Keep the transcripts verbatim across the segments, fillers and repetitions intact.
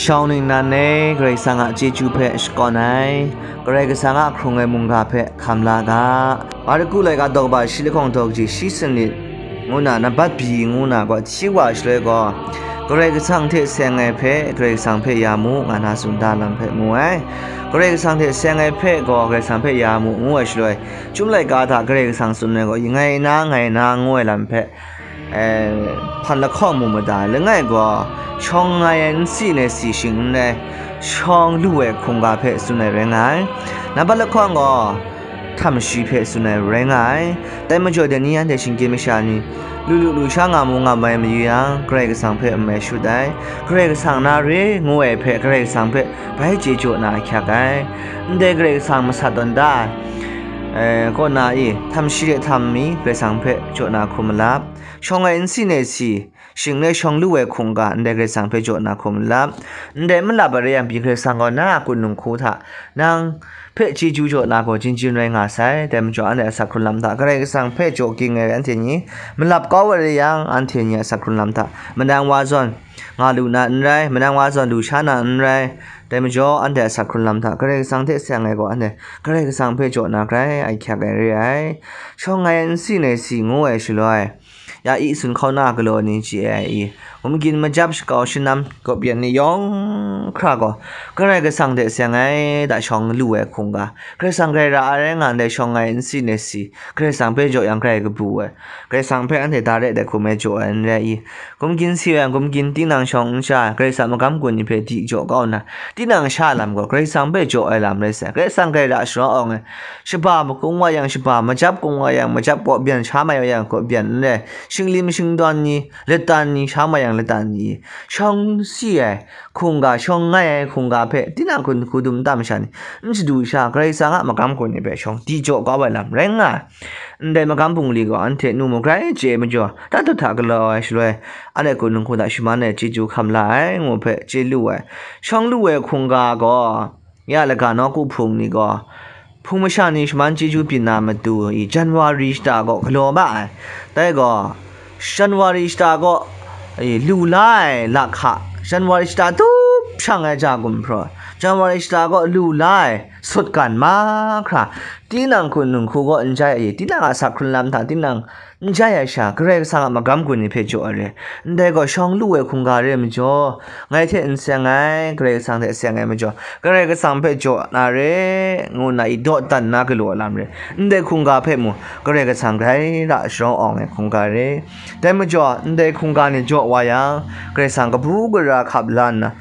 Shawng ningnan e, Karai Kasang a chyeju hpe shakawn ai, Karai Kasang a hkrung ai mungga hpe hkam la ga. Marku laika daw kaba shi lahkawng daw kaji shi sanit ngu na, nambat byi ngu na gaw hti wa shaloi gaw, Karai Kasang hte seng ai hpe Karai Kasang hpe ya mu, nga na tsun da lam hpe mu ai. Karai Kasang hte seng ai hpe gaw Karai Kasang hpe ya mu, ngu ai shaloi, Chyum laika hta Karai Kasang tsun ai gaw, ngai na, ngai na, ngu ai lam hpe, eh, hpan lahkawng mu mada, langai gaw, shawng ngai ai nsi nai si shing n rai, shawng lu ai hkungga hpe tsun ai rai nga ai. Nambat lahkawng gaw, htam shi hpe tsun ai rai nga ai. Dai majaw, dai ni anhte shinggyim masha ni, lu lu lu sha nga mu nga mai mayu yang, Karai Kasang hpe n mai shut ai. Karai Kasang na re ngu ai hpe, Karai Kasang hpe bai chye jaw na ahkyak ai. Ndai Karai Kasang masat tawn da ai, eh, kaw na i, htam shi hte htam mi Karai Kasang hpe jaw na hkum malap. Shawng ai nsi nai si, shing n rai shawng lu ai hkungga ndai Karai Kasang hpe jaw na hkum malap. Ndai malap ai rai yang pyi, Karai Kasang gaw na a kun dinghku hta nang hpe chyeju jaw na gaw, jin jin rai nga sai. Dai majaw, anhte a asak hkrun lam hta Karai Kasang hpe jaw ging ai anhte ni, malap kau ai rai yang, anhte ni a asak hkrun lam hta manang wa zawn nga lu na n rai, manang wa zawn lu sha na n rai. Dai majaw, anhte a asak hkrun lam hta Karai Kasang hte seng ai gaw, anhte Karai Kasang hpe jaw na grai ahkyak ai re ai. Shawng ai nsi nai si ngu ai shaloi, ya i sun hkauna galaw ni chye ai i, gumgyin majap shakau shanam kaw byan ni yawng hkra gaw, Karai Kasang hte seng ai da shawng lu ai hkungga, Karai Kasang grai ra ai rai nga ndai shawng ai nsi nai si, Karai Kasang hpe jaw yang grai kabu ai, Karai Kasang hpe anhte da re dai hkum e jaw ai n rai i, gumgyin si ai yang gumgyin tinang shawng n sha, Karai Kasang magam gun ni hpe di jaw kau nna, tinang sha lam gaw Karai Kasang hpe jaw ai lam rai sai. Karai Kasang grai ra sharawng ai, shaba makung wa yang shaba, majap kung wa yang majap, kaw byan sha mai wa yang kaw byan n rai, shinglim shingdawn ni, latan ni sha mai yang latan ni, shawng si ai hkungga, shawng ngai ai hkungga hpe tinang hkun hku dum tam sha ni, n shadu sha, Karai Kasang a magam gun ni hpe shawng di jaw kau ai lam rai nga ai. Ndai magam bungli gaw anhte nu magrai chye majaw, dat dut hta galaw ai shaloi, anhte kun dinghku hta shaman ai chyeju hkam la ai, ngu hpe chye lu ai. Shawng lu ai hkungga gaw, ya laga nawku hpung ni gaw, hpung masha ni shaman chyeju byin na matu i, January shata gaw galaw ma ai. Dai gaw, January shata gaw, e, lu la ai lahka, January shata tup shang ai ja gumhpraw, January shata gaw lu la ai sutgan mahkra, tinang hkun dinghku gaw n jai ai, tinang a asak hkrun lam hta tinang n jai ai sha, Karai Kasang a magam gun ni hpe jaw ai re. Ndai gaw shawng lu ai hkungga re majaw, ngai hte n seng ai, Karai Kasang hte seng ai majaw, Karai Kasang hpe jaw na re, ngu nna i dawdan na galaw lam re. Ndai hkungga hpe mu, Karai Kasang grai ra sharawng awng ai hkungga re. Dai majaw, ndai hkungga ni jaw wa yang, Karai Kasang kabu gara hkap la nna,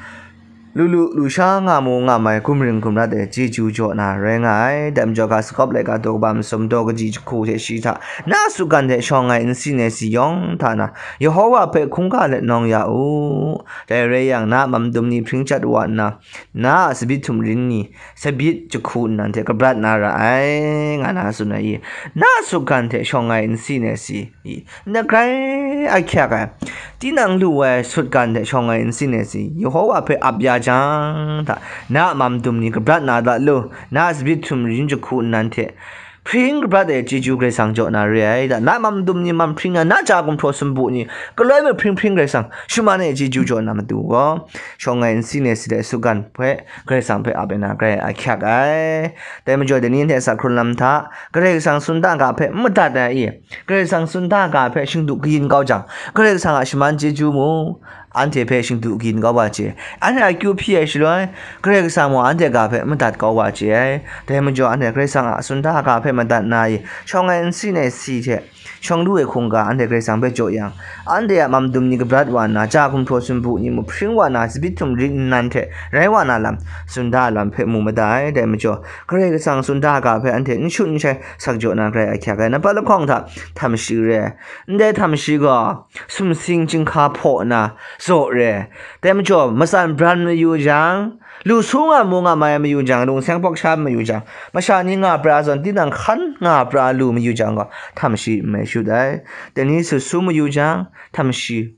lu lu lu sha nga mu nga mai, gumring gumrat ai chyeju jaw na rai nga ai. Dai majaw, ga Jakob laika daw kaba masum daw kaji jahku hte shi hta, na a sutgan hte shawng ai nsi nai si yawng hta na, Yehova hpe hkungga let nawng ya u. Dai rai yang, na a mam dum ni hpring chyat wa nna, na a tsabyi htum rin ni tsabyi jahku nnan hte kabrat na ra ai, nga na tsun ai i, na a sutgan hte shawng ai nsi nai si i, nna grai ahkyak ai, tinang lu ai sutgan hte shawng ai nsi nai si, Yehova hpe ap ya jang hta, na a mam dum ni kabrat na da lu, na a tsabyi htum rin jahku nnan hte hpring kabrat ai chyeju Karai Kasang jaw na re ai. Da, na a mam dum ni mam hpring na, na ja gumhpraw sumpu ni galoi mahpring hpring Karai Kasang shaman ai chyeju jaw na matu gaw, shawng ai nsi nai si dai sutgan hpe Karai Kasang hpe ap ai na grai ahkyak ai. Dai majaw, dai ni hte asak hkrun lam hta, Karai Kasang tsun da ga hpe madat ai i, Karai Kasang tsun da ga hpe shingdu kayin kau jang, Karai Kasang a shaman chyeju mu, anhte hpe shingdu kayin kau wa chye. Anhte akyu hpyi ai shaloi, Karai Kasang mung anhte ga hpe madat kau wa chye ai. Dai majaw, anhte Karai Kasang a tsun da ga hpe madat na i, shawng ai nsi nai si hte shawng lu ai hkungga anhte Karai Kasang hpe jaw yang, anhte a mam dum ni kabrat wa nna, ja gumhpraw sumpu ni mahpring wa na, tsabyi htum rin nnan hte rai wa na lam, tsun da ai lam hpe mu mada ai. Dai majaw, Karai Kasang tsun da ga hpe anhte n shut n shai sak jaw na grai ahkyak ai. Nambat lahkawng hta, htam shi re ai. Ndai htam shi gaw, sumsing chyinghka hpaw nna zaw re ai. Dai majaw, matsan bran mayu jang, lu su nga mu nga mai mayu jang, lungseng pawk sha mayu jang, masha ni nga pra zawn, tinang hkan nga pra lu mayu jang gaw, htam shi n mai shut ai. Dai ni sut su mayu jang, htam shi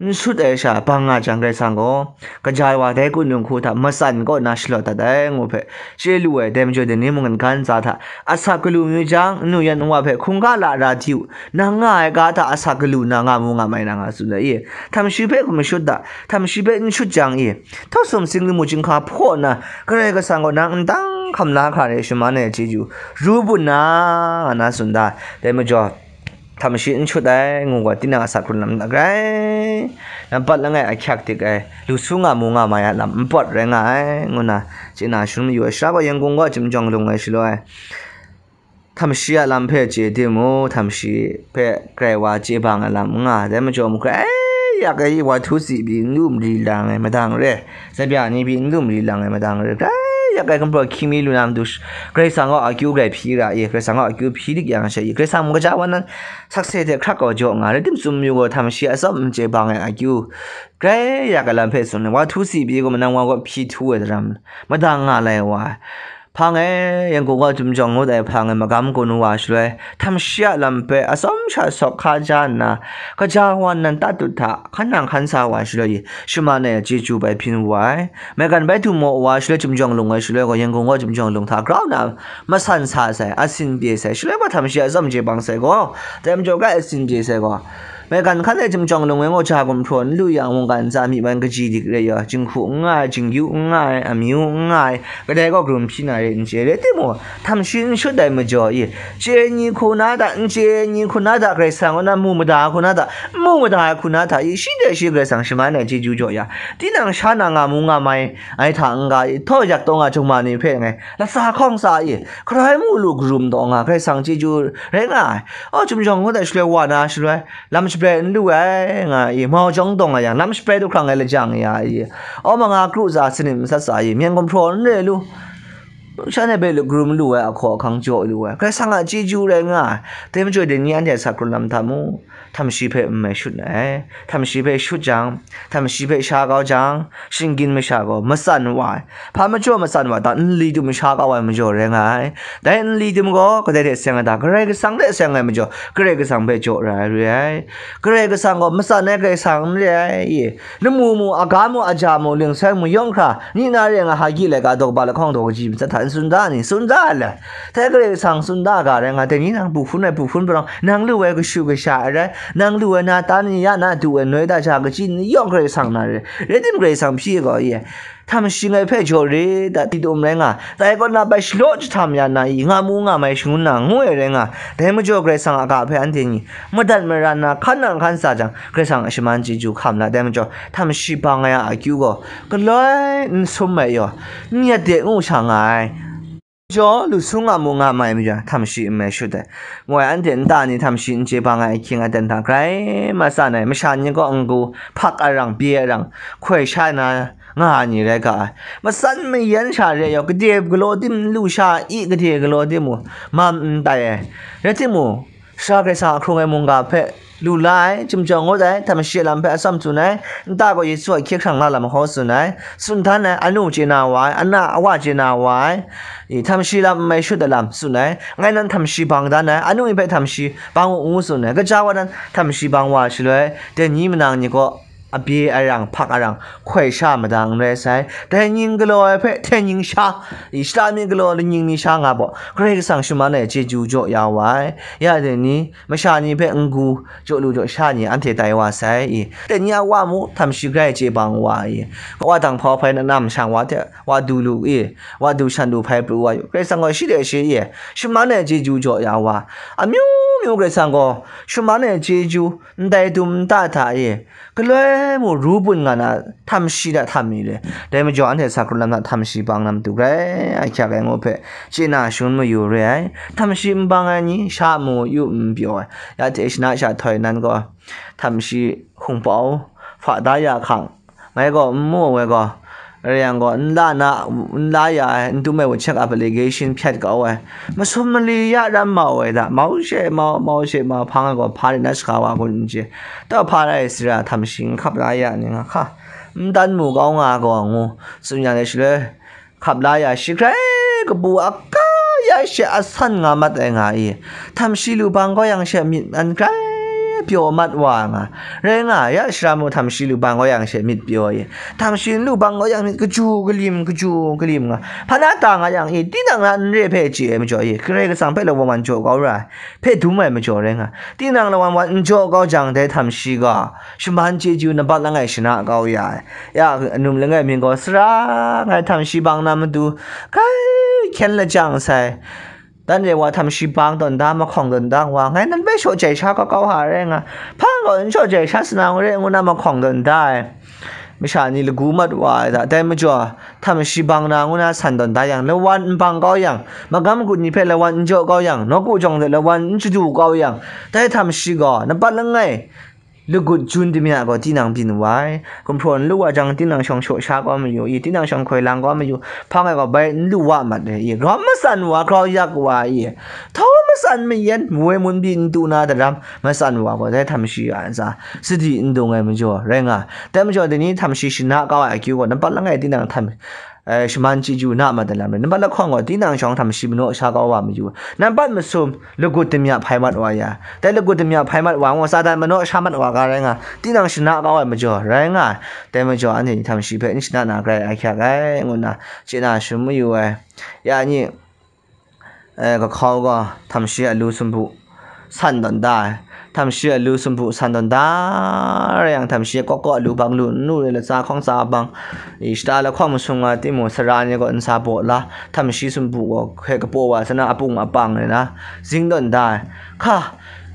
n shut ai sha bang nga jang, Karai Kasang gaw kaja wa dai kunung hku hta matsan kaw na shalawt dat ai ngu hpe chye lu ai. Dai majaw, dai ni mungkan ga ntsa hta asak galu mayu jang, nnu yan nwa hpe hkungga lara di u, nang nga ai ga hta asak galu na nga mu nga mai na nga tsun ai i? Htam shi hpe hkum shut da, htam shi hpe n shut jang i? Htaw sum sing lamu chyinghka hpaw nna, Karai Kasang gaw nang n dang hkam la hkra re shaman ai chyeju ru bun na, nga na tsun da. Dai majaw, htam shi n shut ai ngu gaw, tinang a asak hkrun lam hta grai nampat langai ahkyak dik ai, lu su nga mu nga mai a lam n pawt rai nga ai, ngu na chye na shangun mayu ai. Sara gaw Yangkung gaw chyum jawng lung ai shaloi, htam shi a lam hpe chye timung, htam shi hpe grai wa chye bang ai lam n nga ai. Dai majaw mung, grai yak ai wa htu si pyi n lu mari lang ai madang re, zabya ni pyi n lu mari lang ai madang re, grai yak ai gumhpraw hkying mi lu na matu sh-, Karai Kasang gaw akyu grai hpyi ra i? Karai Kasang gaw akyu hpyi dik yang she i? Karai Kasang mung kaja wa nan sakse hte hkrak gaw jaw nga, rai timung, tsun mayu gaw, htam shi a tsawm n chye bang ai akyu grai yak ai lam hpe tsun ai. Wa htu si pyi gaw, manang wa gaw hpyi htu ai daram, madang nga lai wa ai. Hpang e, Yangkung gaw chyum jawng ngut ai hpang e, magam gun wa shaloi, htam shi a lam hpe atsawm sha sawk hka ja nna, kaja wa nan tatut hta hkan nang hkan sa wa shaloi, shaman ai chyeju bai byin wa ai. Maigan bai du maw wa shaloi, chyum jawng lung ai shaloi gaw, Yangkung gaw chyum jawng lung hta grau na matsan sa sai, asin pye sai, shaloi gaw htam shi a tsawm chye bang sai gaw, dai majaw grai asin pye sai gaw, maigan hkan e chyum jawng lung ai ngaw ja gumhpraw n lu yang, mungkan ntsa myi man kaji dik re yaw, jinghku n nga ai, jingyu n nga ai, amyu n nga ai, kadai gaw karum hpyi na re n chye. Rai timung, htam shi n shut ai majaw i, chye ai ni hku na hta, n chye ai ni hku na hta, Karai Kasang kaw na mu mada ai hku na hta, n mu mada ai hku na hta i, shi de shi Karai Kasang shaman ai chyeju jaw ya, tinang sha na nga mu nga mai ai hta n-ga i, htaw yak taw nga jungma ni hpe ngai latsa hkawng tsa i, hkaroi mu lu karum taw nga, Karai Kasang chyeju rai nga ai. Aw, chyum jawng ngut ai shaloi wa na shaloi, lam shabrai n lu ai nga i, mau jawng dawng nga yang, lam shabrai du hkrang ai lajang ya i, aw, manga kru tsa sanit matsat tsa i, myen gumhpraw n re lu, shanhte hpe lu karum lu ai, ahkaw ahkang jaw lu ai, Karai Kasang a chyeju rai nga ai. Dai majaw, dai ni anhte a asak hkrun lam hta mu, htam shi hpe n mai shut ai. Htam shi hpe shut jang, htam shi hpe sha kau jang, shinggyim masha gaw matsan wa ai. Hpa majaw matsan wa ta? Nli dum sha kau ai majaw rai nga ai. Dai nli dum gaw kadai hte seng ai ta? Karai Kasang hte seng ai majaw, Karai Kasang hpe jaw ra ai re ai. Karai Kasang gaw matsan ai Karai Kasang n re ai. Lamu mu, aga mu, aja mu, lingsoi mu, yawng hkra, ni na re nga, hagi laika daw kaba lahkawng daw kaji matsat hta n tsun da ni? Tsun da ai le. Dai Karai Kasang tsun da ga rai nga, dai ni nang bu hpun ai bu hpun palawng, nang lu ai kashu kasha ai rai, nang lu ai na ta ni ya na du ai noi da sha kaji ni yawng Karai Kasang na re. Rai tim Karai Kasang hpyi ai gaw, ye, htam shi ngai hpe jaw re, dat di dum rai nga, dai kaw na bai shalaw jahtam ya na i, nga mu nga mai shangun na ngu ai rai nga, dai majaw Karai Kasang a ga hpe anhte ni madat mara nna hkan nang hkan sa jang, Karai Kasang a shaman chyeju hkam la, dai majaw htam shi bang ai a akyu gaw galoi n sum ai yaw, n yat de ngu sha nga ai. Jaw, lu sung nga mu nga mai majaw, htam shi n mai shut ai, ngu ai, anhte nta ni htam shi n chye bang ai ahkying aten hta grai matsan ai, masha ni kaw n-gu, hpak arang, pye arang, hkoi sha na nga ai ni rai ga ai. Matsan mayan sha re ai yaw, gade galaw tim n lu sha i, gade galaw tim u, mam n tai ai. Rai timung, Sara Karai Kasang a hkrung ai mungga hpe lu la ai, chyum jawng ngut ai, htam shi a lam hpe atsawm tsun ai, nta gaw Yesu a hkye hkrang la lam hkaw tsun ai, tsun htan ai, anu chye na wa ai, ana awa chye na wa ai, i, htam shi lam n mai shut ai lam tsun ai, ngai nan htam shi bang dan ai, anu ni hpe htam shi bang u ngu tsun ai, kaja wa nan htam shi bang wa shaloi, dai ni manang ni kaw, apye arang, hpak arang, hkoi sha madang n rai sai. Dai ning galaw ai hpe dai ning sha, i, shata mi galaw laining ni sha nga baw, Karai Kasang shaman ai chyeju jaw ya wa ai. Ya dai ni, masha ni hpe n-gu jaw lu jaw sha ni anhte tai wa sai, i. Dai ni a wa mu, htam shi grai chye bang wa ai, i. Wa dang hpau hpai na nam shang wa hte, wa du lu, i. Wa du shan du hpai pru wa yu. Karai Kasang gaw shi de shi, i. Shaman ai chyeju jaw ya wa. Amyu myu Karai Kasang gaw shaman ai chyeju, ndai dum nta hta, i. Galoi mu ru bun nga na, htam shi hta htam mi re. Dai majaw, anhte sa hkrun lam hta htam shi bang na matu grai ahkyak ai ngu hpe, chye na shangun mayu re ai. Htam shi n bang ai ni, sha mu yu n pyaw ai. Ya hte shana sha htoi nan gaw, htam shi hkungpau, hpa da ya hkang, ngai gaw n mu ai gaw, Rai yang gaw, n la na, n la ya ai, n tum ai wa check up allegation hpyat kau ai. Masum mali ya ram mau ai da, mau she mau, mau she mau, hpang ai gaw, hpa rai na shaga wa kun n chye. Tau hpa rai sara htam shi n hkap la ya ni nga hka, n dan mu kau nga gaw ngu, tsun ya ai shaloi, hkap la ya shi hkrai kabu a ka ya she a san nga mat ai nga i, htam shi lu bang kau yang she myit an hkrai pyaw mat wa nga, rai nga, ya shara mu htam shi lu bang kau yang she myit pyaw i, htam shi lu bang kau yang myit kaju kalim, kaju kalim nga, hpa na ta nga yang i, tinang na n re hpe chye ai majaw i, Karai Kasang hpe lawan wan jaw kau ra ai, hpe dum ai majaw rai nga, tinang lawan wan n jaw kau jang, dai htam shi gaw shaman chyeju nampat langai shana kau ya ai, ya anum langai mying gaw sara ngai htam shi bang na matu, kai hkyen lajang sai, dan re wa htam shi bang tawn da, mahkawng tawn da wa, ngai nan bai shaw jai sha kau kau ha rai nga, hpa gaw n shaw jai sha sa na ngu re ngu na mahkawng tawn da ai masha ni lagu mat wa ai da, dai majaw, htam shi bang na ngu na san tawn da yang, lawan n bang kau yang, magam gun ni hpe lawan n jaw kau yang, nawku jawng hte lawan n chadu kau yang, dai htam shi gaw nampat langai lagut jun damya gaw tinang byin wa ai. Gumhpraw n lu wa jang, tinang shawng shaw sha kau mayu i, tinang shawng hkoi lang kau mayu, hpang ai gaw bai n lu wa mat ai i, grau matsan wa, grau yak wa i, htau matsan mayan, woi mun pyi n tu na daram, matsan wa gaw dai htam shi a ntsa sadi n dung ai majaw rai nga. Dai majaw, dai ni htam shi shana kau ai akyu gaw, nampat langai tinang htam, eh, shaman chyeju na mat ai lam rai. Nampat lahkawng gaw, tinang shawng htam shi manaw sha kau wa mayu, nampat masum lagut damya hpai mat wa ya, dai lagut damya hpai mat wa ngu, Satan manaw sha mat wa ga rai nga, tinang shana kau ai majaw rai nga, dai majaw anhte ni htam shi hpe n shana na grai ai hkyak ai, ngu nna chye na shalum mayu ai. Ya ni, eh, kahkau gaw htam shi a lu sumpu san tawn da ai, htam shi a lu sumpu san tawn da rai yang, htam shi a kawk kaw a lu bang lu n lu rai, latsa hkawng tsa bang i, shata lahkawng masum nga timung, sara ni gaw nsa baw la, htam shi sumpu gaw hkoi kapaw wa sa na, apung apang rai na, zing tawn da ai. Hka,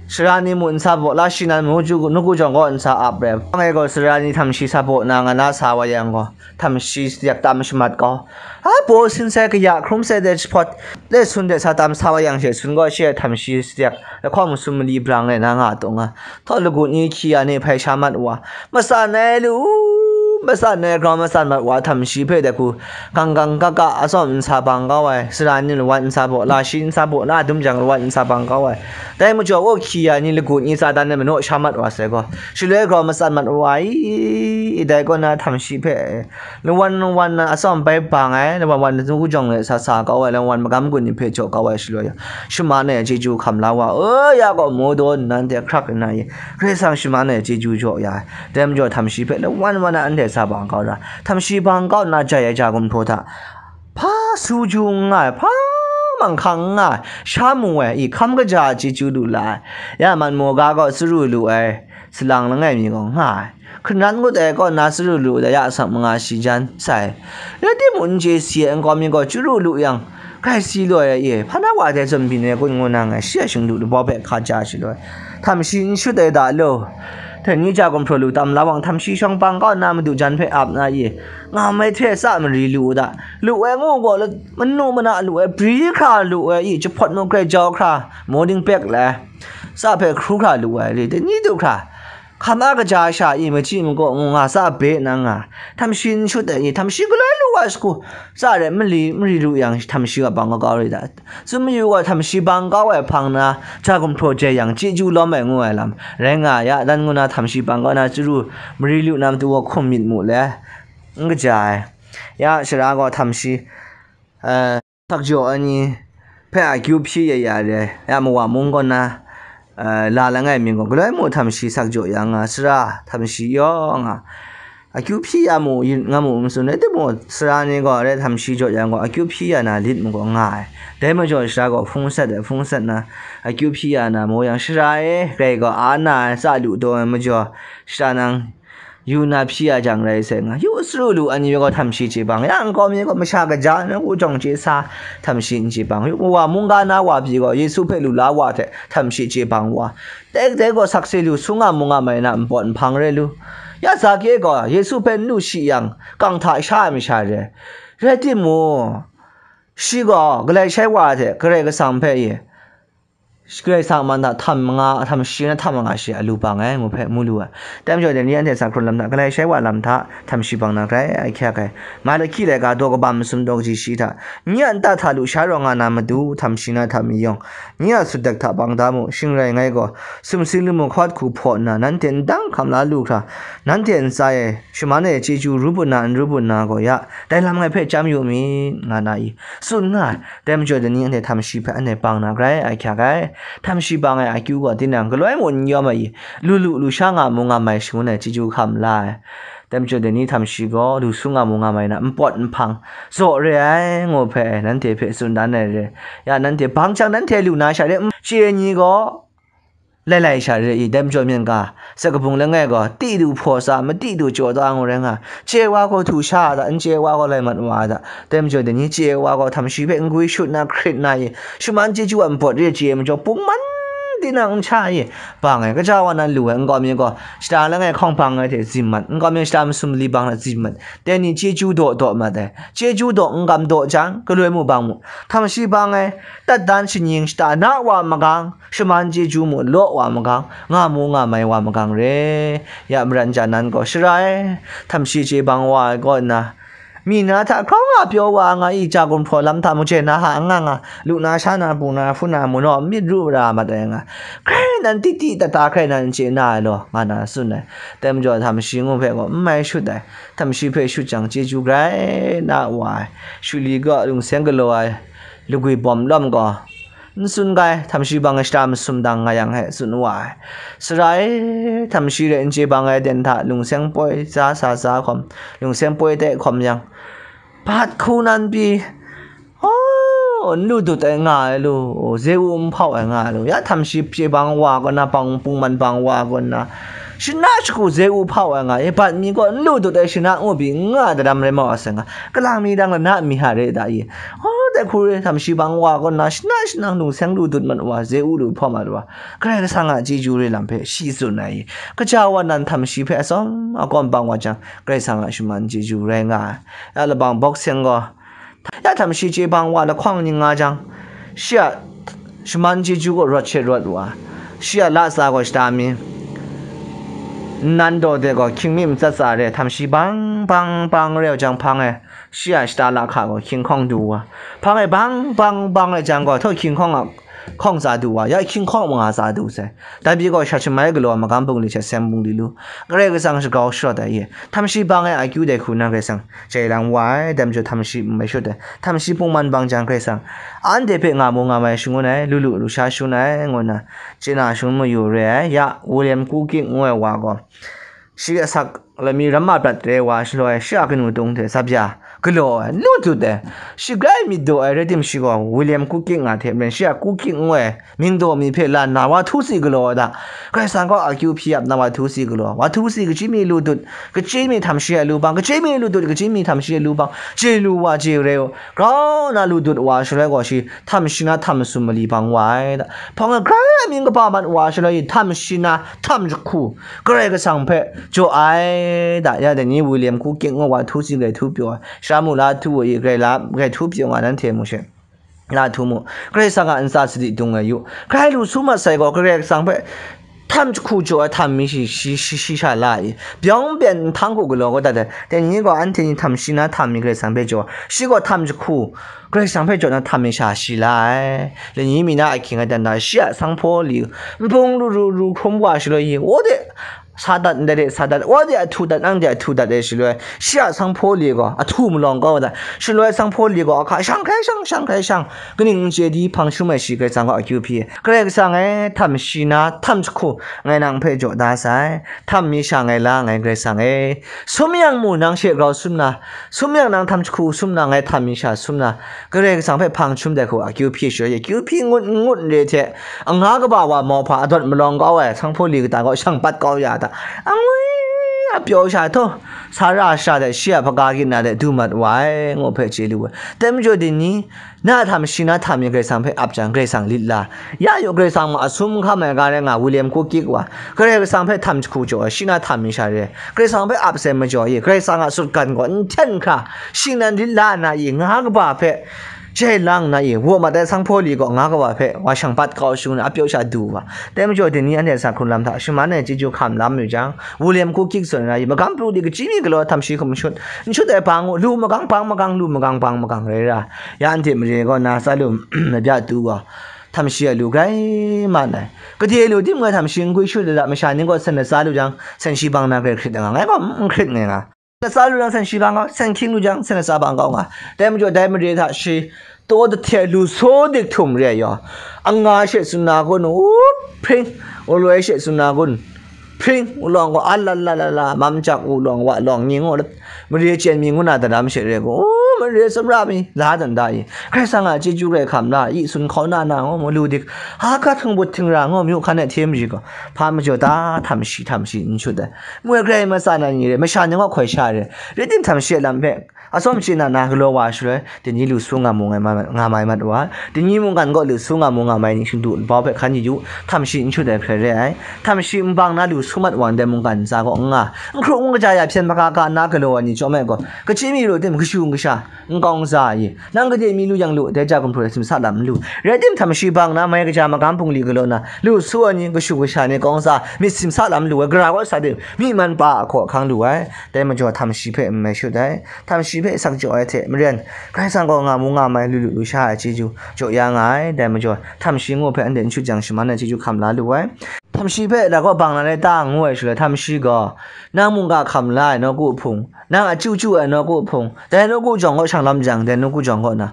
sara ni mu nsa baw la shi nan, mu ju, nawku jawng gaw nsa ap rai, hpang e gaw sara ni htam shi sa baw na nga na sa wa yang gaw, htam shi sadiak tam shamat kau. A, baw sin sai, kaya hkrum sai de jahpawt, le sun de sa tam sa wa yang she, sun gaw shi ai htam shi sadiak lahkawng masum mali brang rai na nga taw nga, htawt lagut ni hkyi ya ni hpai sha mat wa, matsan ai lu, matsan ai grau matsan mat wa, htam shi hpe dai hku gang gang ga ga atsawm nsa bang kau ai, sara ni lawan nsa baw la, shi nsa baw na dum jang lawan nsa bang kau ai. Dai majaw, aw hkyi ya ni lagut ni Satan e manaw sha mat wa sai gaw, shaloi grau matsan mat wa i, dai kaw na htam shi hpe lawan lawan na atsawm bai bang ai, lawan wan nawku jawng e sa sa kau ai, lawan wan magam gun ni hpe jaw kau ai shaloi, shaman e chyeju hkam la wa, o ya gaw, mu daw nnan de hkrak nna i, Karai Kasang shaman e chyeju jaw ya ai. Dai majaw, htam shi hpe lawan wan na anhte sa bang kau ra, htam shi bang kau nna jai ai ja gumhpraw hta, hpa su ju n nga ai, hpa manghkang n nga ai, sha mu ai, i hkam kaja a chyeju lu la ai, ya man maw ga gaw tsaru lu ai, salang langai mi gaw nga ai. Hkanan ngut ai kaw na tsaru lu ai, ya asak manga shi jan sai. Rai timung, n chye si ai nkau mi gaw chyaru lu yang, grai si loi ai e, hpa na wa dai zawn byin ai kun ngu na ngai, shi a shingdu labau hpe hka ja shi loi, htam shi n shut ai da lo. Dai ni ja gumhpraw lu tam la wang, htam shi shawng bang kau nna madu jan hpe ap na i, nga mai hte tsa mari lu u da, lu ai ngu gaw, manu mana lu ai, bri hkra lu ai i, jahpawt mu grai jau hkra, maw ding pek lai, tsa hpe hkru hkra lu ai re, dai ni du hkra, hkam a kaja sha i, machyi makaw ngu nga, tsa be na nga, htam shi n shut ai i, htam shi galoi lu ai sagu, tsa re mali mari lu yang, htam shi wa bang kau kau re da. Tsun mayu gaw, htam shi bang kau ai hpang na, ja gumhpraw jai yang, chyeju lawm ai ngu ai lam rai nga ya, dan ngu na htam shi bang kau na chyaru mari lu na matu gaw hkum myit mu le, n kaja ai. Ya, sara gaw htam shi, eh, sakjaw ai ni hpe akyu hpyi ya ya re, ya, mawa mung kaw na, eh, la langai mi gaw, galoi mu htam shi sakjaw ya nga, sara htam shi yaw nga, akyu hpyi ya mu, yin nga mu, n tsun ai, timung, sara ni gaw, rai htam shi jaw yang gaw, akyu hpyi ya na lit mu gaw nga ai. Dai majaw, sara gaw hpung sat ai, hpung sat na, akyu hpyi ya na mu yang, sara e, grai gaw a na ai, tsa lu taw ai majaw, sara nang yu na hpyi ya jang rai sai nga, yu tsaru lu ai ni gaw htam shi chye bang, ya nkau mi gaw masha kaja nawku jawng chye sa, htam shi n chye bang, yu wa mungga na wa pyi gaw, Yesu hpe lu la wa hte htam shi chye bang wa, dai dai gaw sakse lu, sung a mung a mai na npawt nhpang rai lu. Ya Zake gaw Yesu hpe n lu shi yang, kang hta sha ai masha re. Rai timung, shi gaw galai shai wa hte Karai Kasang hpe i, Karai Kasang man hta htam manga, htam shi na htam manga shi a lu bang ai ngu hpe mu lu ai. Dai majaw, dai ni anhte sa hkrun lam hta, galai shai wa lam hta, htam shi bang na grai ai hkyak ai. Malaki laika daw kaba masum daw kaji shi hta, nye a nta hta lusha rawng nga na matu, htam shi na htam mayawng, nye a sutdek hta bang da mu, shing rai ngai gaw, sumsing lamu hkawt hku hpaw nna, nanhte n dang hkam la lu hkra, nanhte ntsa e shaman e chyeju ru bun na, n ru bun na gaw ya, dai lam ngai hpe chyam yu mi, nga na i, tsun nga ai. Dai majaw, dai ni anhte htam shi hpe anhte bang na grai ai hkyak ai. Htam shi bang ai akyu gaw tinang galoi mung n yawm ai i, lu lu lu sha nga mu nga mai shangun ai chyeju hkam la ai. Dai majaw dai ni htam shi gaw lu su nga mu nga mai na npawt nhpang zaw re ai ngu hpe nanhte hpe tsun dan ai re. Ya nanhte bang chyang nanhte lu na sha re, chye ni gaw lai lai sha re i, dai majaw myen ga, sa kabung langai gaw, ti du hpaw sa, mati du jaw ta ngu rai nga, chye wa gaw htu sha a ta, n chye wa gaw lai mat wa a ta, dai majaw dai ni chye wa gaw htam shi hpe n gwi shut na hkrit na i, shaman chyeju a npawt re chye majaw, pungman tinang n sha i, bang ai, kaja wa nan lu ai, nkau mi gaw, shata langai hkawng bang ai hte zim mat, nkau mi shata masum li bang na zim mat, dai ni chyeju daw daw mat ai, chyeju daw n gam daw jang, galoi mu bang mu, htam shi bang ai, tat dan shaning shata na wa magang, shaman chyeju mu law wa magang, nga mu nga mai wa magang re. Ya maran ja nan gaw shara ai, htam shi chye bang wa ai kaw nna, mi na hta hkraw nga pyaw wa nga i, ja gumhpraw lam hta mung chye na ha nga nga, lu na sha na, bu na hpu na, mu naw myit ru ra mat ai nga, grai nan titi tata grai nan chye na ai law, nga na tsun ai. Dai majaw htam shi ngu hpe gaw n mai shut ai, htam shi hpe shut jang chyeju grai na wa ai, shuli gaw lungseng galaw ai, lagwi bawm lawm gaw, n tsun ga ai, htam shi bang ai shata masum dang nga yang he tsun wa ai. Sara e, htam shi re n chye bang ai den hta lungseng poi tsa sa tsa hkawm, lungseng poi te hkawm yang, bat hku nan pyi, oh, n lu dut ai nga ai lu, ze u n hpau ai nga ai lu, ya htam shi chye bang wa kaw na, bang pungman bang wa kaw na, shana shagu ze u hpau ai nga, e bat mi gaw n lu dut ai shana ngu pyi n nga ai, dadam rai mau a seng nga, kalang mi dang lana mi ha re da i, oh, dai hku re htam shi bang wa kaw na, shana shanang lungseng lu dut mat wa, ze u lu hpau mat wa, Karai Kasang a chyeju re lam hpe shi tsun ai i, kaja wa nan htam shi hpe atsawm akawm bang wa jang, Karai Kasang a shaman chyeju rai nga ai. Ya labang bawk seng gaw, ya htam shi chye bang wa lahkawng ning nga jang, shi a shaman chyeju gaw rawt she rawt wa, shi a latsa gaw shata mi, nnan daw de gaw hkying mi matsat tsa re, htam shi bang bang bang reu jang hpang e, shi a shata lahka gaw hkying hkawng du wa, hpang e bang bang bang re jang gaw, htaw hkying hkawng a hkawng tsa du wa, ya hkying hkawng manga tsa du sai. Dai pyi gaw, sha shamai galaw magam bungli hte seng bungli lu, Karai Kasang shagau sharawt ai e, htam shi bang ai akyu dai hku na Karai Kasang jai lang wa ai, dai majaw htam shi n mai shut ai, htam shi pungman bang jang Karai Kasang anhte hpe nga mu nga mai shangun ai, lu lu lu sha shangun ai, ngu nna chye na shangun mayu re ai. Ya, William Kuking ngu ai wa gaw, shi asak lami ramma prat re wa shaloi, shi a kanu tung hte tsap ya galaw ai, lu dut ai, shi grai myit daw ai rai tim, shi gaw William Kuking nga hte maren, shi a Kuking ngu ai mying daw mi hpe la nna, wa htu si galaw ai da. Karai Kasang gaw akyu hpyi ap nna, wa htu si galaw, wa htu si, kachyi mi lu dut, kachyi mi htam shi a lu bang, kachyi mi lu dut, kachyi mi htam shi a lu bang, chye lu wa chye re u, grau nna lu dut wa shaloi gaw, shi htam shi na htam masum mali bang wa ai da. Hpawng e grai mying kaba mat wa shaloi, htam shi na htam jahku Karai Kasang hpe jaw ai da. Ya dai ni William Kuking ngu wa htu si grai htu pyaw ai, shara mung la htu i, grai la grai htu pyaw nga, nanhte mu she. La htu mu, Karai Kasang a ntsa sadi dung ai yu, grai lu su mat sai gaw, Karai Kasang hpe htam jahku jaw ai htam mi shi, shi, shi, shi sha la i, byawng byen nhtang hku galaw kau dat ai. Dai ni gaw anhte ni htam shi na htam mi Karai Kasang hpe jaw, shi gaw htam jahku Karai Kasang hpe jaw na htam mi sha shi la ai. Lani mi na ahkying ai dan da, shi a sanghpaw li, npung ru ru ru hkrum wa shaloi, i, wo de, sa dat, ndai de sa dat, wa de ahtu dat, nang de ahtu dat e shaloi, shi a sanghpaw li gaw ahtu malawng kau dat, shaloi sanghpaw li gaw ahka shang hkrai shang, shang hkrai shang, kaning n chye di hpang shum ai shi Karai Kasang gaw akyu hpyi. Karai Kasang e, htam shi na htam jahku ngai nang hpe jaw da sai, htam mi sha ngai la ngai Karai Kasang e, sum yang mu nang she grau sum na, sum yang nang htam jahku sum na, ngai htam mi sha sum na, Karai Kasang hpe hpang shum dai hku akyu hpyi shaloi, akyu hpyi ngut n ngut n re hte, anga kaba wa mauhpa adawt malawng kau ai sanghpaw li kata gaw shang pat kau ya ta, angwi a pyaw sha htaw, sa ra sha de shi a hpaga gina de du mat wa ai, ngu hpe chye lu ai. Dai majaw dai ni, na htam shi na htam mi Karai Kasang hpe ap jang, Karai Kasang lit la, ya yu, Karai Kasang ma a sum hkam ai ga rai nga, William Kuking wa, Karai Kasang hpe htam jahku jaw ai, shi na htam mi sha re, Karai Kasang hpe ap sai majaw i, Karai Kasang a sutgan gaw n hten hkra, shing nan lit la na i, nga kaba hpe jai lang na i, wa mat ai sanghpaw li gaw nga kaba hpe wa shang pat kau shangun ai, apyaw sha du wa. Dai majaw, dai ni anhte a sa hkrung lam hta shaman ai chyeju hkam lam yu jang, William Kuking zawn na i, magam pru di kachyi mi galaw htam shi hkum shut, n shut ai bang u, lu magang bang magang, lu magang bang magang rai ra, ya anhte mare gaw na tsa lu, mabya tu gaw, htam shi a lu grai man ai. Gade lu tim ngai htam shi n gwi shut ai da, masha ning gaw san latsa lu jang, san shi bang na grai hkrit ai nga, ngai gaw n hkrit ngai nga. Latsa lu jang, sen shi bang kau, sen hkying lu jang, sen latsa bang kau nga. Dai majaw, dai mare hta shi taw dahte lu saw dik htum re ai yaw, anga she tsun na kun, u hpring, u loi she tsun na kun, hpring, u lawng gaw, a la la la la, mam jak, u lawng wa lawng ni ngu, mare chyen mi ngu na daram she re gaw, u mare tsumra mi, la dan da i. Karai Kasang a chyeju rai hkam la, i sun hkau na na ngu, mu lu dik, ha ka htung but hting ra ngu, myu hkan e hte mari gaw, hpa majaw ta, htam shi, htam shi, n shut ai. Moi grai matsa na ni re, masha ni ngaw hkoi sha re, rai tim htam shi a lam hpe, atsawm shi na na galaw wa shaloi, dai ni lu su nga mu nga mai, nga mai mat wa, dai ni mungkan gaw lu su nga mu nga mai ni shingdu bau hpe hkan yu yu, htam shi n shut ai hkrai re ai, htam shi n bang na lu su mat wa ndai mungkan ntsa gaw n nga, n hkru n kaja ya hpyen hpaka ka nna galaw ai ni chyawm ai gaw, kachyi mi lu tim, kashu n kasha, n kau n za ai, nang gade mi lu yang lu, dai ja gumhpraw ai simsa lam n lu, rai tim htam shi bang na mai kaja magam bungli galaw na, lu su ai ni, kashu kasha ni kau n za, myit simsa lam lu ai, gara gaw sa tim, myi man pa a hkaw hkang lu ai, dai majaw htam shi hpe n mai shut ai. Htam shi hpe sak jaw ai hte maren, Karai Kasang gaw nga mu nga mai lu lu lu sha ai chyeju jaw ya nga ai. Dai majaw, htam shi ngu hpe anhte n shut jang shaman ai chyeju hkam la lu ai. Htam shi hpe la gaw bang na rai ta ngu ai shaloi, htam shi gaw, nang mungga hkam la ai nawku hpung, nang a chyu chyu ai nawku hpung, dai nawku jawng gaw shang lam jang, dai nawku jawng gaw na,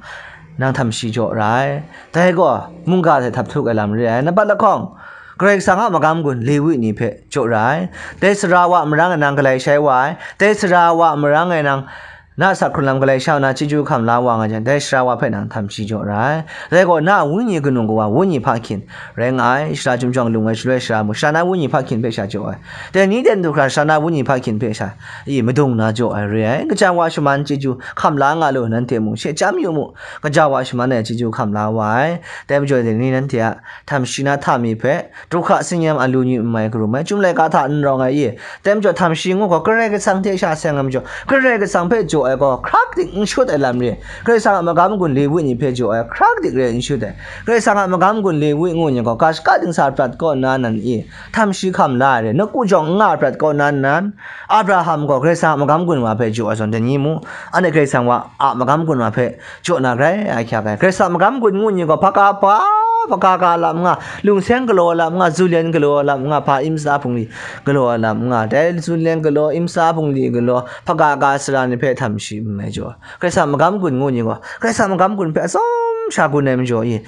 nang htam shi jaw ra ai. Dai gaw mungga hte htap htuk ai lam re ai. Nambat lahkawng, Karai Kasang a magam gun Lewi ni hpe jaw ra ai. Dai sara wa marang e nang galai shai wa ai. Dai sara wa marang e nang na sak hkrun lam galai sha na chyeju hkam la wa nga jang, dai sara wa hpe nang htam shi jaw ra ai. Dai gaw na a wenyi kanu kawa wenyi hpa hkyin rai nga ai. Sara chyum jawng lung ai shaloi sara mung, sara na wenyi hpa hkyin hpe sha jaw ai. Dai ni ten du hkra sara na wenyi hpa hkyin hpe sha i madung na jaw ai re ai. Kaja wa shaman chyeju hkam la nga lu, nanhte mung she chyam yu mu. Kaja wa shaman ai chyeju hkam la wa ai. Dai majaw, dai ni nanhte a htam shi na hta mi hpe, du hka singnyam a lu ni n mai karum ai, Chyum laika hta n rawng ai i, dai majaw htam shi ngu gaw Karai Kasang hte sha seng ai majaw, Karai Kasang hpe jaw ai gaw hkrak dik n shut ai lam re. Karai Kasang a magam gun Lewi ni hpe jaw ai hkrak dik re n shut ai. Karai Kasang a magam gun Lewi ngu ni gaw, ga shaka dingsa prat kaw nna nan i, htam shi hkam la ai re. Nawku jawng n nga prat kaw nna nan, Abraham gaw Karai Kasang a magam gun wa hpe jaw ai zawn, dai ni mu, anhte Karai Kasang wa a magam gun wa hpe jaw na grai a hkyak ai. Karai Kasang a magam gun ngu ni gaw, hpaka pa, hpaka ka lam nga, lungseng galaw lam nga, zulen galaw lam nga, hpa imsa hpungli galaw lam nga, dai zulen galaw, imsa hpungli galaw, hpaka ka sara ni hpe htam shi n mai jaw. Karai Kasang a magam gun ngu ni gaw, Karai Kasang a magam gun hpe atsawm sha gun ai majaw i,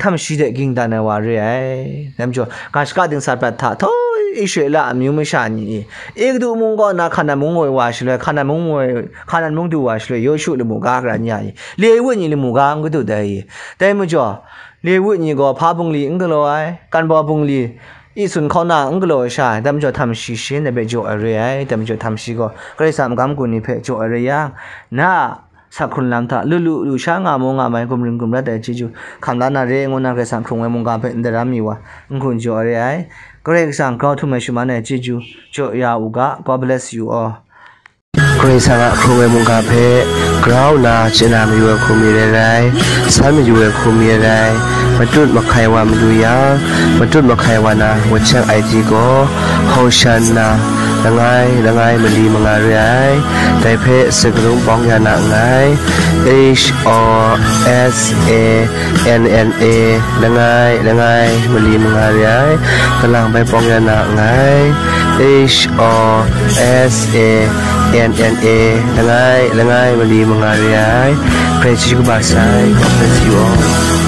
htam shi de ging dan ai wa re ai. Dai majaw, ga shaka dingsa prat hta htoi Israela amyu masha ni i, Egutu mung kaw na Hkanan mung woi wa shaloi, Hkanan mung woi, Hkanan mung du wa shaloi, Yawshu lamu ga garan ya i, Lewi ni lamu ga n gadut ai i. Dai majaw, Lewi ni gaw hpa bungli n galaw ai, kanbaw bungli i sun hkau na n galaw ai sha, dai majaw htam shi shin ai hpe jaw ai re ai. Dai majaw htam shi gaw Karai Kasang a magam gun ni hpe jaw ai re yang, na a sak hkrun lam hta lu lu lu sha nga mu nga mai, gumring gumrat ai chyeju hkam la na re, ngu na Karai Kasang hkrung ai mungga hpe n daram mi wa n hkun jaw ai re ai. Karai Kasang grau htum ai shaman ai chyeju jaw ya u ga. God bless you all. Karai Kasang a hkrung ai mungga hpe grau nna chye na mayu ai hku mi rai rai, san mayu ai hku mi rai rai, matut mahkai wa mayu yang, matut mahkai wa na WeChat I D gaw, Hosanna, langai, langai mali manga re ai, dai hpe sakarung bawng ya na nngai, H O S A N N A, langai, langai mali manga re ai, kalang bai bawng ya na nngai, H O S A N N A, langai, langai mali manga re ai, Karai chyeju kaba sai, God bless you all.